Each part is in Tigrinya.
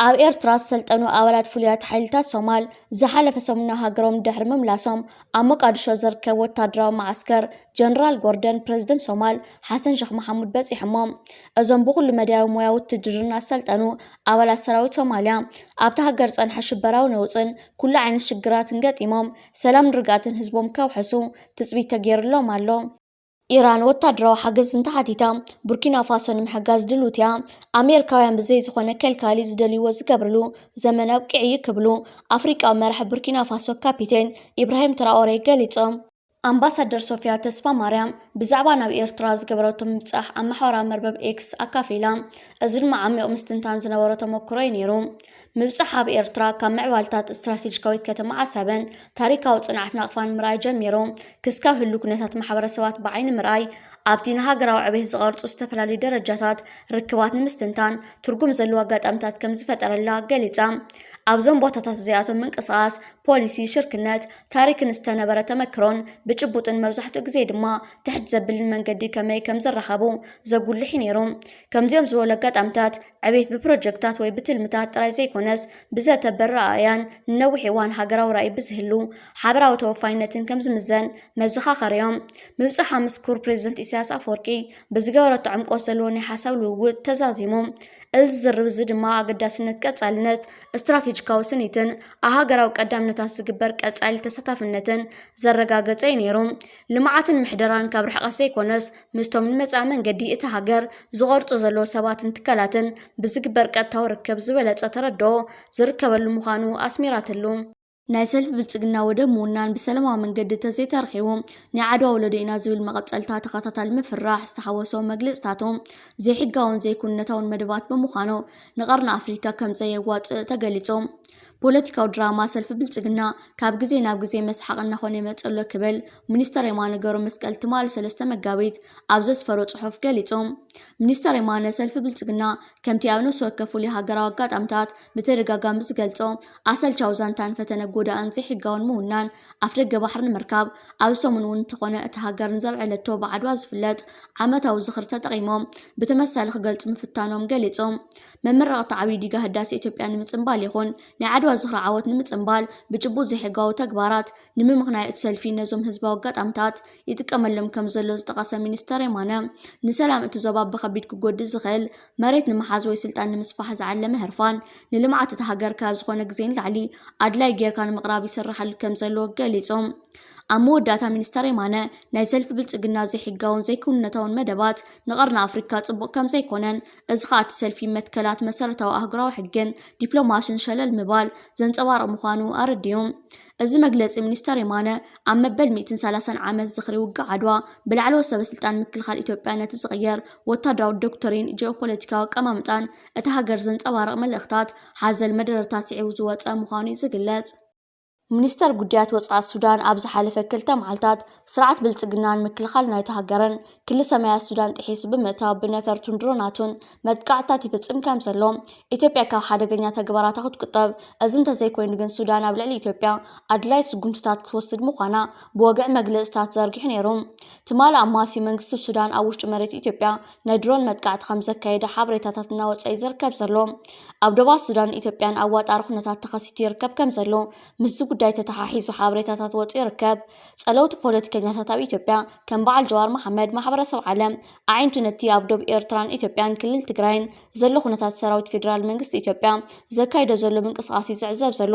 ኣብ ኤርትራ ዝሰልጠኑ ኣባላት ፍሉያት ሓይልታት ሶማል ዝሓለፈ ሰሙን ናብ ሃገሮም ድሕሪ ምምላሶም፣ ኣብ ሞቃዲሾ ዝርከብ ወታደራዊ መዓስከር ጀነራል ጎርደን ፕረዚደንት ሶማል ሓሰን ሸኽ መሓሙድ በጺሖሞም። እዞም ብኹሉ መዳያዊ ሞያ ውትድርና ዝሰልጠኑ ኣባላት ሰራዊት ሶማልያ፣ ኣብታ ሃገር ዝጸንሐ ሽበራዊ ነውጽን ኩሉ ዓይነት ሽግራትን ገጢሞም፣ ሰላምን ርግኣትን ህዝቦም ከውሕሱ ትጽቢት ተገይሩሎም ኣሎ። ኢራን ወታደራዊ ሓገዝ እንተሓቲታ፣ ቡርኪና ፋሶ ንምሕጋዝ ድሉት እያ። ኣሜሪካውያን ብዘይ ዝኾነ ከልካሊ ዝደልይዎ ዝገብርሉ ዘመን ኣብቂዑ እዩ ክብሉ ኣፍሪቃዊ መራሒ ቡርኪና ፋሶ ካፒቴን ኢብራሂም ትራኦሬ ገሊጾም። ኣምባሳደር ሶፊያ ተስፋ ማርያም ብዛዕባ ናብ ኤርትራ ዝገበረቶ ምብጻሕ ኣብ ማሕበራዊ መርበብ ኤክስ ኣካፊላ። እዚ ድማ ዓሚቕ ምስትንታን ዝነበሮ ተመክሮ እዩ ነይሩ። ምብጻሕ ኣብ ኤርትራ ካብ ምዕባልታት ስትራቴጂካዊት ከተማ ዓሰብን ታሪካዊ ጽንዓት ናቕፋን ምርኣይ ጀሚሩ፣ ክስካብ ህሉ ኩነታት ማሕበረሰባት ብዓይኒ ምርኣይ፣ ኣብቲ ንሃገራዊ ዕቤት ዝቐርጹ ዝተፈላለዩ ደረጃታት ርክባት ንምስትንታን ትርጉም ዘለዎ ኣጋጣሚታት ከም ዝፈጠረላ ገሊጻ። ኣብዞም ቦታታት እዚኣቶም ምንቅስቓስ፣ ፖሊሲ፣ ሽርክነት፣ ታሪክን ዝተነበረ ተመክሮን ብጭቡጥን መብዛሕትኡ ግዜ ድማ ትሕት ዘብልን መንገዲ ከመይ ከም ዝረኸቡ ዘጉልሕ እዩ ነይሩ። ከምዚኦም ዝበሉ ኣጋጣሚታት ዕቤት ብፕሮጀክታት ወይ ብትልምታት ጥራይ ዘይኮነስ፣ ብዘተ በረኣእያን ንነዊሕ እዋን ሃገራዊ ራእይ ብዝህሉ ሓበራዊ ተወፋይነትን ከም ዝምዘን መዘኻኸሪ እዮም። ምብጻሕ ምስ ክቡር ፕሬዚደንት ኢሳያስ ኣፈወርቂ ብዝገበረቶ ዕምቆት ዘለዎ ናይ ሓሳብ ልውውጥ ተዛዚሙ። እዚ ዝርርብ እዚ ድማ ኣገዳስነት ቀጻልነት ስትራቴጂካዊ ስኒትን ኣብ ሃገራዊ ቀዳምነታት ዝግበር ቀጻሊ ተሳታፍነትን ዘረጋገጸ እዩ ነይሩ። ልምዓትን ምሕደራን ካብ ርሕቀት ዘይኮነስ፣ ምስቶም ንመጻኢ መንገዲ እታ ሃገር ዝቐርጹ ዘለዉ ሰባትን ትካላትን ብዝግበር ቀጥታዊ ርክብ ዝበለጸ ተረድኦ ዝርከበሉ ምዃኑ ኣስሚራትሉ። ናይ ሰልፊ ብልጽግና ወደብ ምውናን ብሰላማዊ መንገዲ ተዘይተረኺቡ፣ ናይ ዓድዋ ወለዶ ኢና ዝብል መቐጸልታ ተኸታታሊ ምፍርራሕ ዝተሓወሶ መግለጽታቱ ዘይሕጋውን ዘይኩነታውን መደባት ብምዃኑ ንቐርኒ ኣፍሪካ ከም ዘየዋጽእ ተገሊጹ። ፖለቲካዊ ድራማ ሰልፊ ብልጽግና ካብ ግዜ ናብ ግዜ መስሓቕ እናኾነ ይመጽእ ኣሎ ክብል ሚኒስተር የማነ ገብረመስቀል ትማሊ ሰለስተ መጋቢት ኣብ ዘስፈሮ ጽሑፍ ገሊጹ። ሚኒስተር የማነ ሰልፊ ብልጽግና ከምቲ ኣብ ነፍሲ ወከፍ ፍሉይ ሃገራዊ ኣጋጣምታት ብተደጋጋሚ ዝገልጾ ኣሰልቻዊ ዛንታን ፈተነ ጎዳእን ዘይሕጋውን ምውናን ኣፍደገ ባሕሪ ንምርካብ ኣብዚ ሰሙን እውን እንተኾነ እታ ሃገር ንዘብዐለቶ ብዓድዋ ዝፍለጥ ዓመታዊ ዝኽሪ ተጠቒሞም ብተመሳሳሊ ክገልጹ ምፍታኖም ገሊጹ። መመረቕታ ዓብዪ ዲጋ ህዳሴ ኢትዮጵያ ንምጽንባል ይኹን ናይ ዓድዋ ዝኽሪ ዓወት ንምጽንባል ብጭቡጥ ዘይሕጋዊ ተግባራት ንምምኽናይ እቲ ሰልፊ ነዞም ህዝባዊ ኣጋጣምታት ይጥቀመሎም ከም ዘሎ ዝጠቐሰ ሚኒስተር የማነ፣ ንሰላም እቲ ዞባ ብኸቢድ ክጎድእ ዝኽእል መሬት ንምሓዝ ወይ ስልጣን ንምስፋሕ ዝዓለመ ህርፋን ንልምዓት እታ ሃገር ካብ ዝኾነ ግዜ ንላዕሊ ኣድላይ ጌርካ ንምቕራብ ይስርሓሉ ከም ዘሎ ገሊጹ። ኣብ መወዳእታ ሚኒስተር የማነ ናይ ሰልፊ ብልጽግና ዘይሕጋውን ዘይክውንነታውን መደባት ንቐርኒ ኣፍሪካ ጽቡቕ ከም ዘይኮነን፣ እዚ ኸኣ እቲ ሰልፊ መትከላት መሰረታዊ ኣህጉራዊ ሕግን ዲፕሎማስን ሸለል ምባል ዘንጸባርቕ ምዃኑ ኣረዲኡ። እዚ መግለጺ ሚኒስተር የማነ ኣብ መበል ሚእትን ሰላሳን ዓመት ዝኽሪ ውግእ ዓድዋ ብላዕለዎት ሰበ ስልጣን ምክልኻል ኢትዮጵያ ነቲ ዝቕየር ወታደራዊ ዶክትሪን፣ ጂኦፖለቲካዊ ኣቀማምጣን እታ ሃገር ዘንጸባርቕ መልእኽታት ሓዘል መደረታት ስዒቡ ዝወጸ ምዃኑ እዩ ዝግለጽ። ሚኒስተር ጉዳያት ወጻኢ ሱዳን ኣብ ዝሓለፈ ክልተ መዓልታት ስርዓት ብልጽግናን ምክልኻል ናይታ ሃገርን ክሊ ሰማያት ሱዳን ጥሒሱ ብምእታው ብነፈርቱን ድሮናቱን መጥቃዕትታት ይፍጽም ከም ዘሎ፣ ኢትዮጵያ ካብ ሓደገኛ ተግባራታ ክትቁጠብ፣ እዚ እንተዘይኮይኑ ግን ሱዳን ኣብ ልዕሊ ኢትዮጵያ ኣድላይ ስጉምትታት ክትወስድ ምዃና ብወግዒ መግለጽታት ዘርጊሑ ነይሩ። ትማሊ ኣማሲ መንግስቲ ሱዳን ኣብ ውሽጢ መሬት ኢትዮጵያ ናይ ድሮን መጥቃዕቲ ከም ዘካየደ ሓበሬታታት እናወጸ እዩ ዝርከብ ዘሎ። ኣብ ዶባት ሱዳን ኢትዮጵያን ኣዋጣሪ ኩነታት ተኸሲቱ ይርከብ ከም ዘሎ ምስዚ ጉዳይ ተተሓሒዙ ሓበሬታታት ወጺኡ ይርከብ። ጸለውቲ ፖለቲከኛታት ኣብ ኢትዮጵያ ከም በዓል ጀዋር መሓመድ ማሕበረሰብ ዓለም ኣዒንቱ ነቲ ኣብ ዶብ ኤርትራን ኢትዮጵያን ክልል ትግራይን ዘሎ ኩነታት ሰራዊት ፌደራል መንግስቲ ኢትዮጵያ ዘካይዶ ዘሎ ምንቅስቓስ እዩ ዝዕዘብ ዘሎ።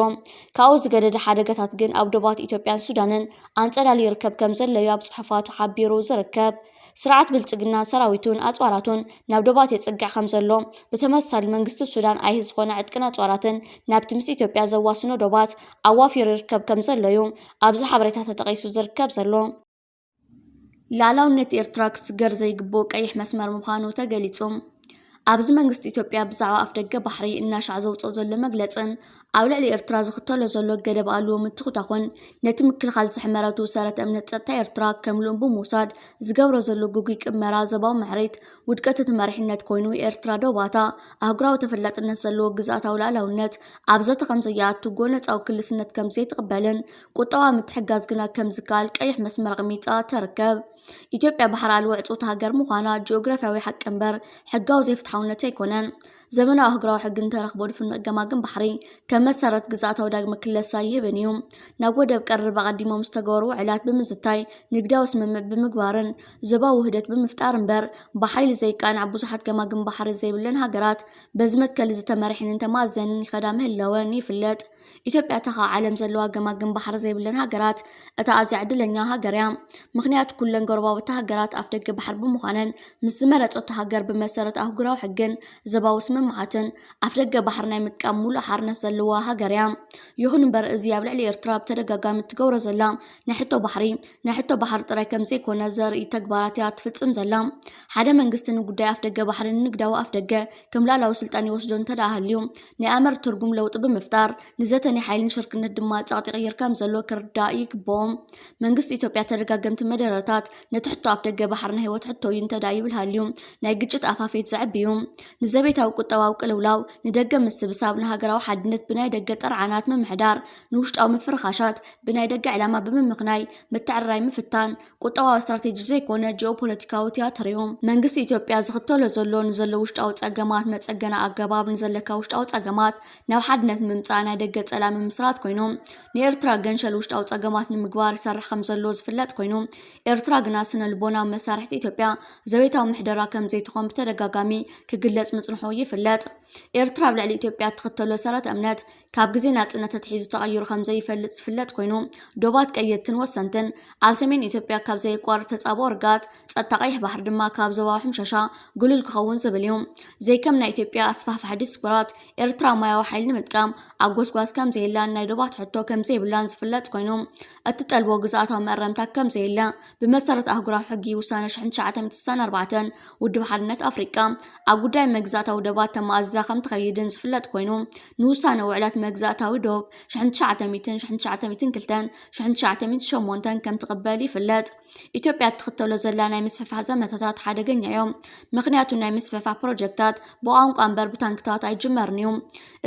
ካብኡ ዝገደደ ሓደጋታት ግን ኣብ ዶባት ኢትዮጵያን ሱዳንን ኣንጸላልዩ ይርከብ ከም ዘሎ እዩ ኣብ ጽሑፋቱ ሓቢሩ ዝርከብ። ስርዓት ብልጽግና ሰራዊቱን ኣጽዋራቱን ናብ ዶባት የጽግዕ ከም ዘሎ፣ ብተመሳሳሊ መንግስቲ ሱዳን ኣይሂ ዝኾነ ዕጥቅን ኣጽዋራትን ናብቲ ምስ ኢትዮጵያ ዘዋስኖ ዶባት ኣዋፊሩ ይርከብ ከም ዘሎ እዩ ኣብዚ ሓበሬታ ተጠቒሱ ዝርከብ ዘሎ። ልኣላውነት ኤርትራ ክስገር ዘይግብኦ ቀይሕ መስመር ምዃኑ ተገሊጹ። ኣብዚ መንግስቲ ኢትዮጵያ ብዛዕባ ኣፍደገ ባሕሪ እናሻዕ ዘውጽኦ ዘሎ መግለጽን ኣብ ልዕሊ ኤርትራ ዝኽተሎ ዘሎ ገደብ ኣልቦ ምትኹታኹን ነቲ ምክልኻል ዝሕመረቱ ሰረት እምነት ጸጥታ ኤርትራ ከም ልኡም ብምውሳድ ዝገብሮ ዘሎ ግጉይ ቅመራ ዞባዊ ምዕሪት ውድቀት እቲ መሪሕነት ኮይኑ፣ ኤርትራ ዶባታ ኣህጉራዊ ተፈላጥነት ዘለዎ ግዝኣታዊ ልኣላውነት ኣብ ዘተ ከም ዘይኣቱ፣ ጎነጻዊ ክልስነት ከም ዘይትቕበልን ቁጠባዊ ምትሕግጋዝ ግና ከም ዝከኣል ቀይሕ መስመር ኣቕሚጣ ትርከብ። ኢትዮጵያ ባሕሪ ኣልቦ ዕጽውቲ ሃገር ምዃና ጂኦግራፍያዊ ሓቂ እምበር ሕጋዊ ዘይፍትሓውነት ኣይኮነን። ዘመናዊ ኣህጉራዊ ሕጊ ንተረኽቦ ድፍኑቕ ገማግም ባሕሪ ከም መሰረት ግዝኣታዊ ዳግመ ክለሳ ይህብን እዩ። ናብ ወደብ ቀረብ ኣቐዲሞም ዝተገበሩ ውዕላት ብምዝታይ ንግዳዊ ስምምዕ ብምግባርን ዞባዊ ውህደት ብምፍጣር እምበር ብሓይሊ ዘይቃናዕ ብዙሓት ገማግም ባሕሪ ዘይብለን ሃገራት በዚ መትከል እዚ ተመሪሐን እንተማእዘንን ይኸዳ ምህላወን ይፍለጥ። ኢትዮጵያ እታ ካብ ዓለም ዘለዋ ገማግም ባሕሪ ዘይብለን ሃገራት እታ ኣዝያ ዕድለኛ ሃገር እያ። ምኽንያቱ ኩለን ጎረባብቲ ሃገራት ኣፍ ደገ ባሕሪ ብምዃነን ምስ ዝመረጸቶ ሃገር ብመሰረት ኣህጉራዊ ሕግን ዞባዊ ስምምዓትን ኣፍ ደገ ባሕሪ ናይ ምጥቃም ሙሉእ ሓርነት ዘለዋ ሃገር እያ። ይኹን እምበር እዚ ኣብ ልዕሊ ኤርትራ ብተደጋጋሚ እትገብሮ ዘላ ናይ ሕቶ ባሕሪ ናይ ሕቶ ባሕሪ ጥራይ ከም ዘይኮነ ዘርኢ ተግባራት እያ ትፍጽም ዘላ። ሓደ መንግስቲ ንጉዳይ ኣፍ ደገ ባሕሪ ንንግዳዊ ኣፍ ደገ ከም ላዕላዊ ስልጣን ይወስዶ እንተ ደኣ ሃልዩ ናይ ኣመር ትርጉም ለውጢ ብምፍጣር ንዘተ ናይ ሓይልን ሽርክነት ድማ ጸቕጢ ይቕይር ከም ዘሎ ክርዳእ ይግብኦ። መንግስቲ ኢትዮጵያ ተደጋገምቲ መደረታት ነቲ ሕቶ ኣፍ ደገ ባሕሪ ናይ ህይወት ሕቶ እዩ እንተ ደኣ ይብል ሃልዩ ናይ ግጭት ኣፋፌት ዘዕቢ እዩ። ንዘቤታዊ ቁጠባዊ ቅልውላው፣ ንደገ ምስብሳብ፣ ንሃገራዊ ሓድነት ብናይ ደገ ጥርዓናት ምምሕዳር፣ ንውሽጣዊ ምፍርኻሻት ብናይ ደገ ዕላማ ብምምኽናይ ምትዕርራይ ምፍታን ቁጠባዊ ስትራቴጂ ዘይኮነ ጂኦፖለቲካዊ ትያትር እዩ። መንግስቲ ኢትዮጵያ ዝኽተሎ ዘሎ ንዘሎ ውሽጣዊ ጸገማት መጸገኒ ኣገባብ ንዘለካ ውሽጣዊ ጸገማት ናብ ሓድነት ምምጻእ ናይ ደገ ጸላኢ ምምስራት ኮይኑ ንኤርትራ ገንሸል ውሽጣዊ ጸገማት ንምግባር ይሰርሕ ከም ዘሎ ዝፍለጥ ኮይኑ ኤርትራ ግና ስነ ልቦናዊ መሳርሕቲ ኢትዮጵያ ዘቤታዊ ምሕደራ ከም ዘይትኾን ብተደጋጋሚ ክግለጽ ምጽንሑ ይፍለጥ። ኤርትራ ኣብ ልዕሊ ኢትዮጵያ እትኽተሎ ሰረት እምነት ካብ ግዜ ናጽነት ተትሒዙ ተቐይሩ ከም ዘይፈልጥ ዝፍለጥ ኮይኑ ዶባት ቀየድትን ወሰንትን ኣብ ሰሜን ኢትዮጵያ ካብ ዘየቋርጥ ተጻብኦ ርጋት ጸጥታ ቀይሕ ባሕሪ ድማ ካብ ዞባዊ ሕምሸሻ ግሉል ክኸውን ዝብል እዩ። ዘይከም ናይ ኢትዮጵያ ኣስፋሕፋሒ ዲስኩራት ኤርትራ ማያዊ ሓይሊ ንምጥቃም ኣብ ጎስጓስ ከም ዘየላን ናይ ዶባት ሕቶ ከም ዘይብላን ዝፍለጥ ኮይኑ እትጠልቦ ግዝኣታዊ መእረምታ ከም ዘየለ ብመሰረት ኣህጉራዊ ሕጊ ውሳነ ሽሕን ትሽዓተ ሚእትን ስሳን ኣርባዕተን ውድብ ሓድነት ኣፍሪቃ ኣብ ጉዳይ መግዛእታዊ ዶባት ተማእዚዛ ከም ትኸይድን ዝፍለጥ ኮይኑ ንውሳነ ውዕላት መግዛእታዊ ዶብ ሽሕን ትሽዓተ ሚእትን፣ ሽሕን ትሽዓተ ሚእትን ክልተን፣ ሽሕን ትሽዓተ ሚእትን ሸሞንተን ከም ትቕበል ይፍለጥ። ኢትዮጵያ እትኽተሎ ዘላ ናይ ምስፍሕፋሕ ዘመተታት ሓደገኛ እዮም። ምኽንያቱ ናይ ምስፍሕፋሕ ፕሮጀክታት ብቋንቋ እምበር ብታንክታት ኣይጅመርን እዩ።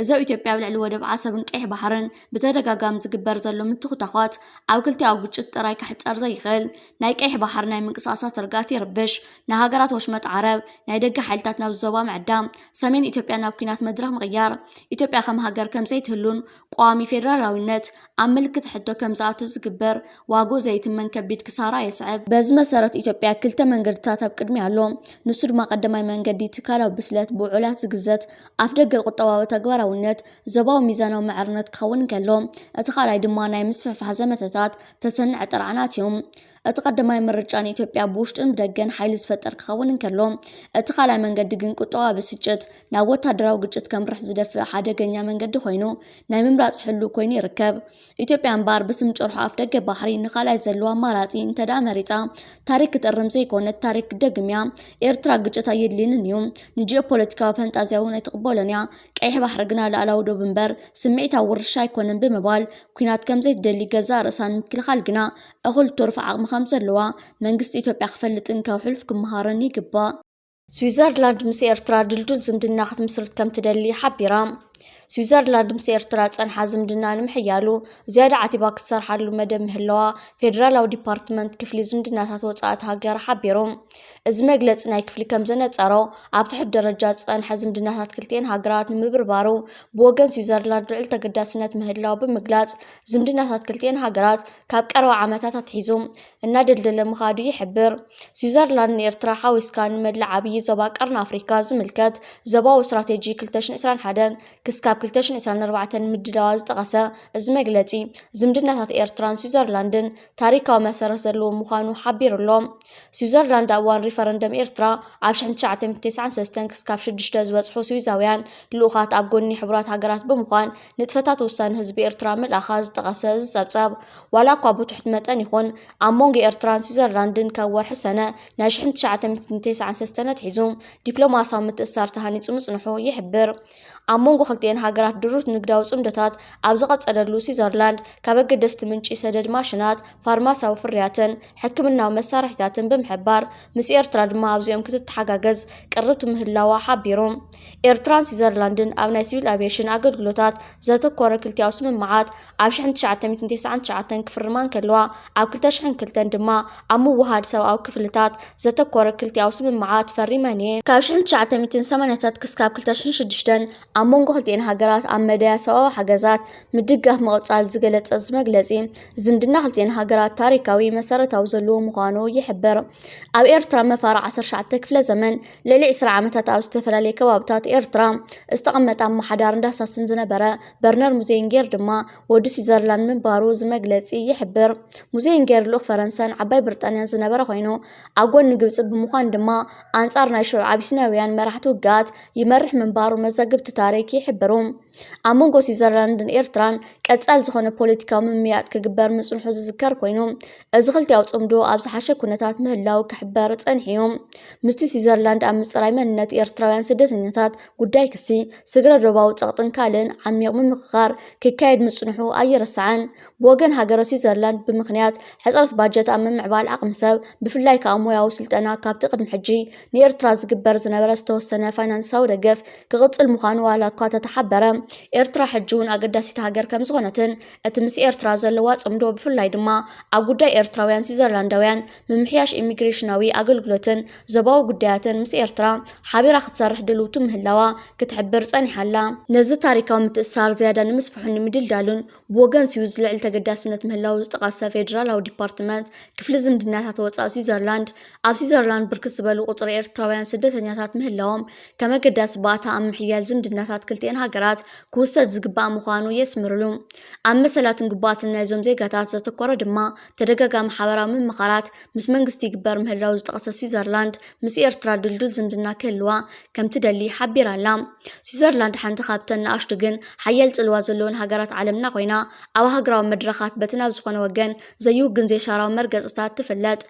እዚ ኣብ ኢትዮጵያ ኣብ ልዕሊ ወደብ ዓሰብን ቀይሕ ባሕርን ብተደጋጋሚ ዝግበር ዘሎ ምትኹታዃት ኣብ ክልቲኣዊ ግጭት ጥራይ ክሕጸር ዘይኽእል ናይ ቀይሕ ባሕሪ ናይ ምንቅስቓሳት ርግኣት ይርብሽ። ንሃገራት ወሽመጥ ዓረብ ናይ ደገ ሓይልታት ናብዚ ዞባ ምዕዳም፣ ሰሜን ኢትዮጵያ ናብ ኲናት መድረኽ ምቕያር፣ ኢትዮጵያ ከም ሃገር ከም ዘይትህሉን ቀዋሚ ፌደራላዊነት ኣብ ምልክት ሕቶ ከም ዝኣቱ ዝግበር ዋግኡ ዘይትመን ከቢድ ክሳራ የስዕብ። በዚ መሰረት ኢትዮጵያ ክልተ መንገድታት ኣብ ቅድሚያ ኣሎ። ንሱ ድማ ቀዳማይ መንገዲ ትካላዊ ብስለት ብውዕላት ዝግዘት ኣፍ ደገ ቁጠባዊ ተግባራውነት ዞባዊ ሚዛናዊ ማዕርነት ክኸውን እንከሎ፣ እቲ ካልኣይ ድማ ናይ ምስፍሕፋሕ ዘመተታት ተሰንዐ ጥርዓናት እዩ። እቲ ቀዳማይ ምርጫ ንኢትዮጵያ ብውሽጥን ብደገን ሓይሊ ዝፈጥር ክኸውን እንከሎ፣ እቲ ካልኣይ መንገዲ ግን ቁጠባዊ ብስጭት ናብ ወታደራዊ ግጭት ከምርሕ ዝደፍእ ሓደገኛ መንገዲ ኮይኑ ናይ ምምራጽ ሕሉው ኮይኑ ይርከብ። ኢትዮጵያ እምበኣር ብስም ጭርሖ ኣፍ ደገ ባሕሪ ንኻልኣይ ዘለዎ ኣማራጺ እንተደኣ መሪጻ፣ ታሪክ ክትእርም ዘይኮነት ታሪክ ክትደግም እያ። ኤርትራ ግጭት ኣየድልየንን እዩ፣ ንጂኦፖለቲካዊ ፈንጣዝያ እውን ኣይትቕበሎን እያ። ቀይሕ ባሕሪ ግና ልኣላዊ ዶብ እምበር ስምዒታዊ ውርሻ ኣይኮነን ብምባል ኲናት ከም ዘይትደሊ ገዛእ ርእሳ ንምክልኻል ግና እኹል ትሩፍ ዓቕሚ ከም ዘለዋ መንግስቲ ኢትዮጵያ ክፈልጥን ካብ ሕሉፍ ክመሃርን ይግባእ። ስዊዘርላንድ ምስ ኤርትራ ድልዱል ዝምድና ክትምስርት ከም ትደሊ ሓቢራ። ስዊዘርላንድ ምስ ኤርትራ ዝጸንሓ ዝምድና ንምሕያሉ ዝያዳ ዓቲባ ክትሰርሓሉ መደብ ምህላዋ ፌደራላዊ ዲፓርትመንት ክፍሊ ዝምድናታት ወጻኢ እታ ሃገር ሓቢሩ። እዚ መግለጺ ናይ ክፍሊ ከም ዘነጸሮ፣ ኣብ ትሑት ደረጃ ዝጸንሐ ዝምድናታት ክልቲኤን ሃገራት ንምብርባሩ ብወገን ስዊዘርላንድ ልዑል ተገዳስነት ምህላው ብምግላጽ፣ ዝምድናታት ክልቲኤን ሃገራት ካብ ቀረባ ዓመታት ኣትሒዙ እናደልደለ ምኻዱ ይሕብር። ስዊዘርላንድ ንኤርትራ ሓዊስካ ንመላእ ዓብዪ ዞባ ቀርኒ ኣፍሪካ ዝምልከት ዞባዊ ስትራቴጂ ክልተ ሽሕን ዕስራን ሓደን ክስካብ ክልተ ሽሕን ዕስራን ኣርባዕተን ምድላዋ ዝጠቐሰ እዚ መግለጺ፣ ዝምድናታት ኤርትራን ስዊዘርላንድን ታሪካዊ መሰረት ዘለዎ ምዃኑ ሓቢሩ ኣሎ። ስዊዘርላንድ ኣብ እዋን ሪፈረንደም ኤርትራ ኣብ ሽሕን ትሽዓተ ሚእትን ተስዓን ሰለስተን ክስካብ ሽዱሽተ ዝበጽሑ ስዊዛውያን ልኡኻት ኣብ ጎኒ ሕቡራት ሃገራት ብምዃን ንጥፈታት ውሳነ ህዝቢ ኤርትራ ምልኣኻ ዝጠቐሰ እዚ ጸብጻብ፣ ዋላ እኳ ብትሑት መጠን ይኹን፣ ኣብ መንጎ ኤርትራን ስዊዘርላንድን ካብ ወርሒ ሰነ ናይ ሽሕን ትሽዓተ ሚእትን ተስዓን ሰለስተን ኣትሒዙ ዲፕሎማስያዊ ምትእስሳር ተሃኒጹ ምጽንሑ ይሕብር። ኣብ መንጎ ክልቲኤን ሃገራት ድሩት ንግዳዊ ጽምዶታት ኣብ ዝቐጸለሉ፣ ስዊዘርላንድ ካብ ኣገደስቲ ምንጪ ሰደድ ማሽናት፣ ፋርማሲያዊ ፍርያትን ሕክምናዊ መሳርሒታትን ብምሕባር ምስ ኤርትራ ድማ ኣብዚኦም ክትተሓጋገዝ ቅርብቲ ምህላዋ ሓቢሩ። ኤርትራን ስዊዘርላንድን ኣብ ናይ ሲቪል ኣቪየሽን ኣገልግሎታት ዘተኮረ ክልቲኣዊ ስምምዓት ኣብ ሺሕ ትሽዓተ ሚእትን ተስዓን ትሽዓተን ክፍርማ እንከለዋ፣ ኣብ ክልተ ሽሕን ክልተን ድማ ኣብ ምውሃድ ሰብኣዊ ክፍልታት ዘተኮረ ክልቲኣዊ ስምምዓት ፈሪመን እየን። ካብ ሺሕ ትሽዓተ ሚእትን ሰማንያታት ክስካብ ክልተ ሽሕን ሽዱሽተን ኣብ መንጎ ክልቲኤን ሃገራት ኣብ መዳያ ሰብኣዊ ሓገዛት ምድጋፍ ምቕጻል ዝገለጸ እዚ መግለጺ፣ ዝምድና ክልቲኤን ሃገራት ታሪካዊ መሰረታዊ ዘለዎ ምዃኑ ይሕብር። ኣብ ኤርትራ መፋርቕ ዓሰርተ ትሽዓተ ክፍለ ዘመን ልዕሊ ዕስራ ዓመታት ኣብ ዝተፈላለየ ከባብታት ኤርትራ ዝተቐመጠ ኣመሓዳርን ዳህሳስን ዝነበረ በርነር ሙዜንጌር ድማ ወዲ ስዊዘርላንድ ምንባሩ እዚ መግለጺ ይሕብር። ሙዜንጌር ልኡኽ ፈረንሳን ዓባይ ብሪጣንያን ዝነበረ ኮይኑ፣ ኣብ ጎኒ ግብጺ ብምዃን ድማ ኣንጻር ናይ ሽዑ ኣቢሲናውያን መራሕቲ ውግኣት ይመርሕ ምንባሩ መዛግብቲ ታሪክ ይሕብሩ። ኣብ መንጎ ስዊዘርላንድን ኤርትራን ቀጻሊ ዝኾነ ፖለቲካዊ ምምይያጥ ክግበር ምጽንሑ ዝዝከር ኮይኑ፣ እዚ ክልቲኣዊ ጽምዶ ኣብ ዝሓሸ ኩነታት ምህላው ክሕበር ጸኒሑ እዩ። ምስቲ ስዊዘርላንድ ኣብ ምጽራይ መንነት ኤርትራውያን ስደተኛታት ጉዳይ ክሲ፣ ስግረ ዶባዊ ጸቕጥን ካልእን ዓሚቕ ምምኽኻር ክካየድ ምጽንሑ ኣይርሳዕን። ብወገን ሃገረ ስዊዘርላንድ ብምኽንያት ሕጽረት ባጀት ኣብ ምምዕባል ዓቕሚ ሰብ፣ ብፍላይ ከኣ ሞያዊ ስልጠና ካብቲ ቅድሚ ሕጂ ንኤርትራ ዝግበር ዝነበረ ዝተወሰነ ፋይናንሳዊ ደገፍ ክቕጽል ምዃኑ ዋላ እኳ ተተሓበረ፣ ኤርትራ ሕጂ እውን ኣገዳሲት ሃገር ከም ዝኾነትን እቲ ምስ ኤርትራ ዘለዋ ጽምዶ ብፍላይ ድማ ኣብ ጉዳይ ኤርትራውያን ስዊዘርላንዳውያን ምምሕያሽ ኢሚግሬሽናዊ ኣገልግሎትን ዞባዊ ጉዳያትን ምስ ኤርትራ ሓቢራ ክትሰርሕ ድልውቲ ምህላዋ ክትሕብር ጸኒሓ ኣላ። ነዚ ታሪካዊ ምትእስሳር ዝያዳ ንምስፍሑን ንምድልዳሉን ብወገን ስዊዝ ልዕሊ ተገዳስነት ምህላው ዝጠቐሰ ፌደራላዊ ዲፓርትመንት ክፍሊ ዝምድናታት ወጻኢ ስዊዘርላንድ፣ ኣብ ስዊዘርላንድ ብርክት ዝበሉ ቁጽሪ ኤርትራውያን ስደተኛታት ምህላዎም ከም ኣገዳሲ ባእታ ኣብ ምሕያል ዝምድናታት ክልቲኤን ሃገራት ክውሰድ ዝግባእ ምዃኑ የስምርሉ። ኣብ መሰላትን ግቡኣትን ናይዞም ዜጋታት ዘተኮረ ድማ ተደጋጋሚ ሓበራዊ ምምኻራት ምስ መንግስቲ ይግበር ምህላው ዝጠቐሰ ስዊዘርላንድ፣ ምስ ኤርትራ ድልዱል ዝምድና ክህልዋ ከም ትደሊ ሓቢራ ኣላ። ስዊዘርላንድ ሓንቲ ካብተን ንኣሽቱ ግን ሓያል ጽልዋ ዘለወን ሃገራት ዓለምና ኮይና፣ ኣብ ሃገራዊ መድረኻት በቲ ናብ ዝኾነ ወገን ዘይውግን ዘይሻራዊ መርገጽታት ትፍለጥ።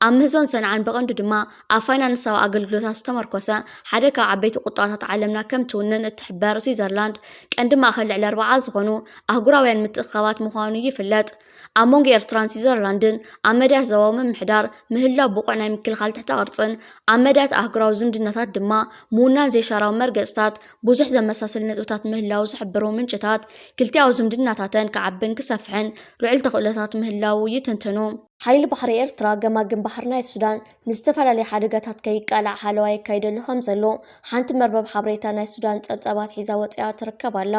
ኣብ ምህዞን ሰንዓን ብቐንዱ ድማ ኣብ ፋይናንሳዊ ኣገልግሎታት ዝተመርኮሰ ሓደ ካብ ዓበይቲ ቁጠባታት ዓለምና ከም ትውንን እትሕበር ስዊዘርላንድ፣ ቀንዲ ማእከል ልዕሊ ኣርባዓ ዝኾኑ ኣህጉራውያን ምትእኽኻባት ምዃኑ ይፍለጥ። ኣብ መንጎ ኤርትራን ስዊዘርላንድን ኣብ መዳያት ዞባዊ ምምሕዳር ምህላው ብቑዕ ናይ ምክልኻል ትሕተ ቅርጽን ኣብ መዳያት ኣህጉራዊ ዝምድናታት ድማ ምውናን ዘይሻራዊ መርገጽታት ብዙሕ ዘመሳስል ነጥብታት ምህላው ዝሕብሩ ምንጭታት፣ ክልቲኣዊ ዝምድናታተን ክዓብን ክሰፍሕን ልዑል ተኽእሎታት ምህላው ይትንትኑ። ሓይሊ ባሕሪ ኤርትራ ገማግም ባሕሪ ናይ ሱዳን ንዝተፈላለየ ሓደጋታት ከይቃላዕ ሓለዋ የካይደሉ ከም ዘሎ ሓንቲ መርበብ ሓበሬታ ናይ ሱዳን ጸብጻባት ሒዛ ወጺኣ ትርከብ ኣላ።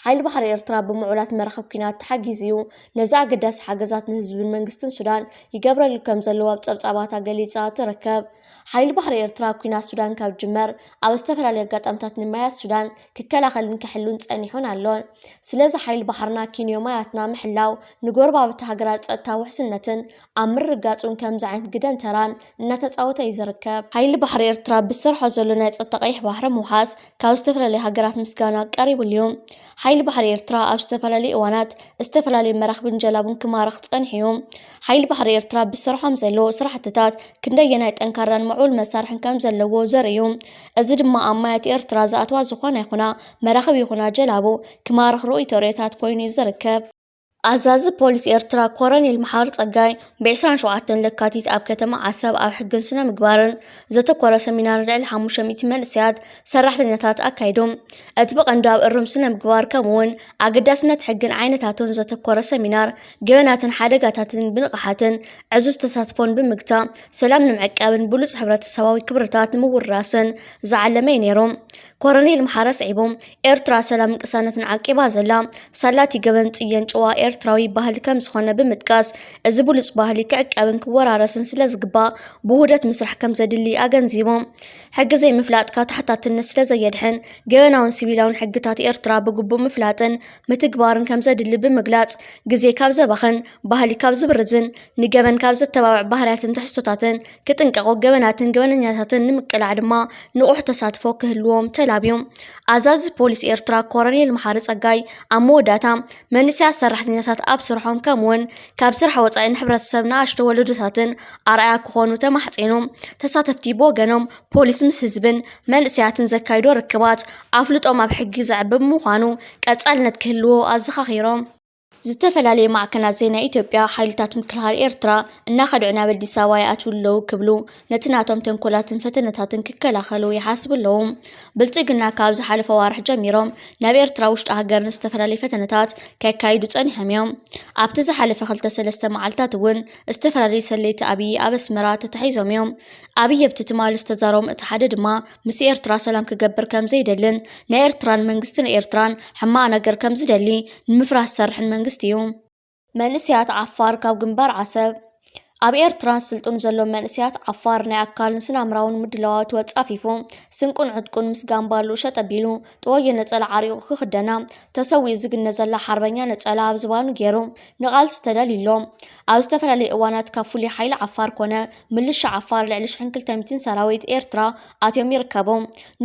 ሓይሊ ባሕሪ ኤርትራ ብምዑላት መራኽብ ኲናት ተሓጊዙ እዩ። ነዚ ኣገዳሲ ሓገዛት ንህዝብን መንግስትን ሱዳን ይገብረሉ ከም ዘለዉ ኣብ ጸብጻባታ ገሊጻ ትርከብ። ሓይሊ ባሕሪ ኤርትራ ኲናት ሱዳን ካብ ጅመር ኣብ ዝተፈላለዩ ኣጋጣምታት ንማያት ሱዳን ክከላኸልን ክሕሉን ጸኒሑን ኣሎን። ስለዚ ሓይሊ ባሕርና ኪንዮ ማያትና ምሕላው ንጎረባብቲ ሃገራት ጸጥታ ውሕስነትን ኣብ ምርግጋጹን ከምዚ ዓይነት ግደን ተራን እናተጻወተ እዩ ዝርከብ። ሓይሊ ባሕሪ ኤርትራ ብዝሰርሖ ዘሎ ናይ ጸጥታ ቀይሕ ባሕሪ ምውሓስ ካብ ዝተፈላለዩ ሃገራት ምስጋና ቀሪቡሉ እዩ። ሓይሊ ባሕሪ ኤርትራ ኣብ ዝተፈላለዩ እዋናት ዝተፈላለዩ መራኽብን ጀላቡን ክማርኽ ጸኒሑ እዩ። ሓይሊ ባሕሪ ኤርትራ ብዝሰርሖም ዘሎ ስራሕትታት ክንደየናይ ጠንካራን ምዕቡል መሳርሕን ከም ዘለዎ ዘርኢ እዩ። እዚ ድማ ኣብ ማያት ኤርትራ ዝኣትዋ ዝኾና ይኹና መራኽብ ይኹና ጀላቡ ክማርኽ ርእይቶ ርእዮታት ኮይኑ እዩ ዝርከብ። ኣዛዚ ፖሊስ ኤርትራ ኮረኔል መሓሪ ጸጋይ ብዕስራን ሸውዓተን ለካቲት ኣብ ከተማ ዓሰብ ኣብ ሕግን ስነ ምግባርን ዘተኮረ ሰሚናር ልዕሊ ሓሙሽተ ሚእቲ መንእሰያት ሰራሕተኛታት ኣካይዶም። እቲ ብቐንዱ ኣብ እሩም ስነ ምግባር ከምኡውን ኣገዳስነት ሕግን ዓይነታቱን ዘተኮረ ሰሚናር ገበናትን ሓደጋታትን ብንቕሓትን ዕዙዝ ተሳትፎን ብምግታእ ሰላም ንምዕቃብን ብሉጽ ሕብረተሰባዊ ክብርታት ንምውራስን ዝዓለመ እዩ ነይሩ። ኮረኔል መሓሪ ኣስዒቡ፣ ኤርትራ ሰላምን ቅሳነትን ዓቂባ ዘላ ሳላቲ ገበን ጽየን ጭዋ ኤርትራዊ ባህሊ ከም ዝኾነ ብምጥቃስ፣ እዚ ብሉጽ ባህሊ ክዕቀብን ክወራረስን ስለ ዝግባእ ብውህደት ምስራሕ ከም ዘድሊ ኣገንዚቡ። ሕጊ ዘይምፍላጥ ካብ ተሓታትነት ስለ ዘየድሕን፣ ገበናውን ሲቪላውን ሕግታት ኤርትራ ብግቡእ ምፍላጥን ምትግባርን ከም ዘድሊ ብምግላጽ፣ ግዜ ካብ ዘባኽን፣ ባህሊ ካብ ዝብርዝን፣ ንገበን ካብ ዘተባብዕ ባህርያትን ትሕዝቶታትን ክጥንቀቑ፣ ገበናትን ገበነኛታትን ንምቅላዕ ድማ ንቑሕ ተሳትፎ ክህልዎም ተላብዩ። ኣዛዚ ፖሊስ ኤርትራ ኮረኔል መሓሪ ጸጋይ ኣብ መወዳእታ፣ መንእሰያት ሰራሕተኛ ነታት ኣብ ስርሖም ከምኡውን ካብ ስራሕ ወፃኢ ንሕብረተሰብ ንኣሽቶ ወለዶታትን ኣርኣያ ክኾኑ ተማሕፂኑ። ተሳተፍቲ ብወገኖም ፖሊስ ምስ ህዝብን መንእሰያትን ዘካይዶ ርክባት ኣፍልጦም ኣብ ሕጊ ዘዕብብ ምዃኑ ቀጻልነት ክህልዎ ኣዘኻኺሮም። ዝተፈላለዩ ማዕከናት ዜና ኢትዮጵያ ሓይልታት ምክልኻል ኤርትራ እናኸድዑ ናብ ኣዲስ ኣበባ ይኣትዉ ኣለዉ ክብሉ ነቲ ናቶም ተንኮላትን ፈተነታትን ክከላኸሉ ይሓስቡ ኣለዉ። ብልጽግና ካብ ዝሓለፈ ዋርሕ ጀሚሮም ናብ ኤርትራ ውሽጢ ሃገር ንዝተፈላለዩ ፈተነታት ከካይዱ ጸኒሖም እዮም። ኣብቲ ዝሓለፈ ክልተ ሰለስተ መዓልታት እውን ዝተፈላለዩ ሰለይቲ ኣብይ ኣብ ኣስመራ ተታሒዞም እዮም። ኣብይ ኣብቲ ትማሊ ዝተዛረቦም እቲ ሓደ ድማ ምስ ኤርትራ ሰላም ክገብር ከም ዘይደልን ናይ ኤርትራን መንግስትን ኤርትራን ሕማቕ ነገር ከም ዝደሊ ንምፍራስ ዝሰርሕን መንግስቲ እዩ። መንእሰያት ዓፋር ካብ ግንባር ዓሰብ። ኣብ ኤርትራ ስልጡን ዘሎ መንእሰያት ዓፋር ናይ ኣካልን ስነ ኣምራውን ምድላዋቱ ኣጻፊፉ ስንቁን ዕጥቁን ምስ ጋምባሉ ሸጥ ኣቢሉ ጥወዮ ነጸላ ዓሪቑ ክኽደና ተሰዊኡ ዝግነ ዘላ ሓርበኛ ነጸላ ኣብ ዝባኑ ገይሩ ንቓልሲ ተዳልዩ ኣሎ። ኣብ ዝተፈላለዩ እዋናት ካብ ፍሉይ ሓይሊ ዓፋር ኮነ ምልሻ ዓፋር ልዕሊ ሽሕን ክልተ ሚእትን ሰራዊት ኤርትራ ኣትዮም ይርከቡ።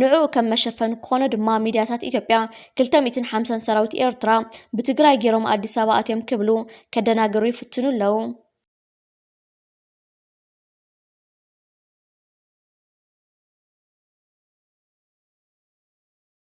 ንዕኡ ከም መሸፈኒ ክኾኖ ድማ ሚድያታት ኢትዮጵያ ክልተ ሚእትን ሓምሳን ሰራዊት ኤርትራ ብትግራይ ገይሮም ኣዲስ ኣበባ ኣትዮም ክብሉ ከደናግሩ ይፍትኑ ኣለዉ።